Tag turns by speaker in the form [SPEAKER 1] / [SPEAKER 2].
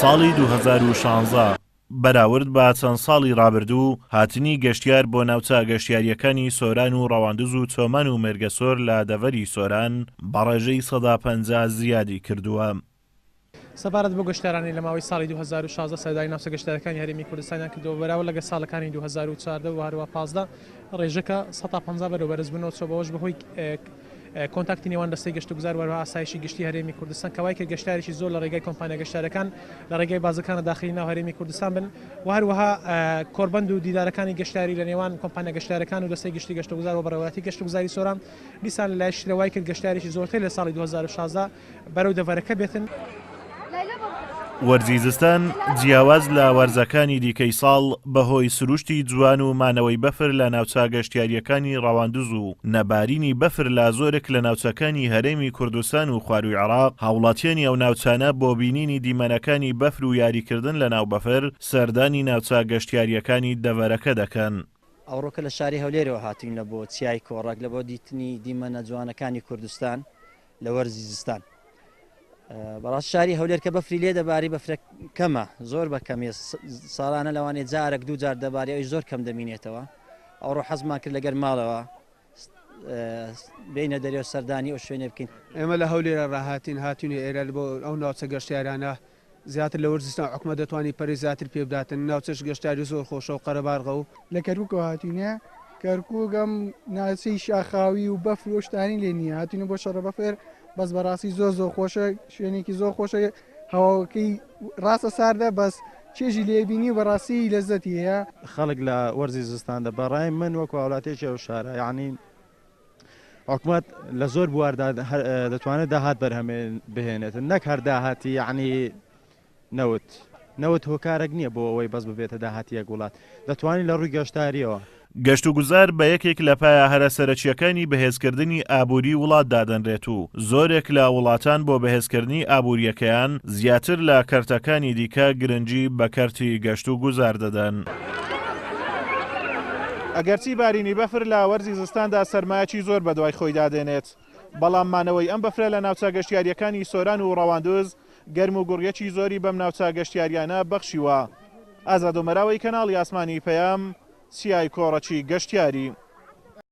[SPEAKER 1] ساڵی 2016 بەراورد بە چەند ساڵی ڕابردوو، هاتنی گەشتیار بۆ ناوچە گەشتیارییەکانی سۆران و ڕەواندز و چۆمان و مێرگەسۆر لە دەڤەری سۆران بە ڕێژەی 50% زیادی کردووە.
[SPEAKER 2] سەبارەت بەو گەشتیارانەی لە ماوەی ساڵی 2016 سەردانی ناوچە گەشتیارەکانی هەرێمی کوردستانیان کردووە، بەراورد لەگەڵ ساڵەکانی 2014 و هەروەها 15 ڕێژەکە 50% بەرەو بەرزبوونەوە چووە، بەوەش بەهۆی کۆنتاکتی نێوان دەستەی گەشتوگوزار و هەروەها ئاسایشی گشتی هەرێمی کوردستان کە وای کرد گەشتیارێکی زۆر لە ڕێگای کۆمپانیا گەشتیارەکان لە ڕێگای بازەکانە داخلی ناو هەرێمی کوردستان بن و هەروەها کۆربەند و دیدارەکانی گەشتیاری لە نێوان کۆمپانیا گەشتیارەکان و دەستەی گشتی گەشتوگوزار و بەڕێوەبەرایەتی گەشتوگوزاری سۆران دیسان لە لایەکی ترەوە وای کرد گەشتیارێکی زۆرتر لە ساڵی 2016 بەرەو دەڤەرەکە بێتن.
[SPEAKER 1] وەرزی زستان جیاواز لە وەرزەکانی دیکەی ساڵ، بەهۆی سروشتی جوان و مانەوەی بەفر لە ناوچە گەشتیارییەکانی ڕەواندز و نەبارینی بەفر لە زۆرێک لە ناوچەکانی هەرێمی کوردستان و خوارووی عێراق، هاوڵاتیانی ئەو ناوچانە بۆ بینینی دیمەنەکانی بەفر و یاریکردن لەناو بەفر سەردانی ناوچە گەشتیارییەکانی دەڤەرەکە دەکەن.
[SPEAKER 3] ئەوڕۆکە لە شاری هەولێرەوە هاتووین لە بۆ چیای کۆڕەک لە بۆ دیتنی دیمەنە جوانەکانی کوردستان لە وەرزی زستان. بەڕاست شاری هەولێر کە بەفری لێ دەباری بەفرە کەمە زۆر بە کەمیە ساڵانە لەوانەیە جارێک دوو جار دەباری ئەویش زۆر کەم دەمینێتەوە ئەوڕۆ حەزمان کرد لەگەر ماڵەوە بینە دەرێ و سەردانی ئەو شوێنێ بکەین.
[SPEAKER 4] ئێمە لە هەولێرە ڕاهاتین هاتوینە ئێرە بۆ ئەو ناوچە گەشتیارانە زیاتر لە وەرزی حکومەت دەتوانی پەرەی زیاتر پێ بداتن ناوچەش گەشتیاری زۆر خۆشە و قەرەبارغە و.
[SPEAKER 5] لە کەرکوکەوە هاتوینە کەرکوک ئەم ناوچەی شاخاوی و بەفر و شتانی لێ نییە هاتوینە بۆ شەڕە بەفر بەس بەڕاستی زۆر زۆر خۆشە شوێنێکی زۆر خۆشە هەواکەی ڕاستە ساردە بەس چێژی لێبینی و بەڕاستی لەزەتی هەیە.
[SPEAKER 6] خەڵک لە وەرزی زستاندا بەڕای من وەکو هاوڵاتیەکی ئەو شارە یانی حکومەت لە زۆر بواردا دەتوانێت داهات بەرهەم بهێنێت نەک هەر داهاتی یعنی نەوت نەوت هۆکارێک نییە بۆ ئەوەی بەس ببێتە داهاتی یەک وڵات دەتوانین لە ڕووی گەشتاریەوە.
[SPEAKER 1] گەشتوگوزار بە یەکێک لە پایە هەرە سەرەکییەکانی بەهێزکردنی ئابووری وڵات دادەنرێت و زۆرێک لە وڵاتان بۆ بەهێزکردنی ئابوورییەکەیان زیاتر لە کەرتەکانی دیکە گرنگی بە کەرتی گەشتوگوزار دەدەن.
[SPEAKER 7] ئەگەرچی بارینی بەفر لە وەرزی زستاندا سەرمایەکی زۆر بەدوای خۆیدا دێنێت، بەڵام مانەوەی ئەم بەفرە لە ناوچە گەشتیارییەکانی سۆران و ڕەواندز گەرم و گوڕییەکی زۆری بەم ناوچە گەشتیارییانە بەخشیوە. ئازاد ئۆمەراوەی کەناڵی ئاسمانی پەیام، چیای کۆڕەکی گەشتیاری.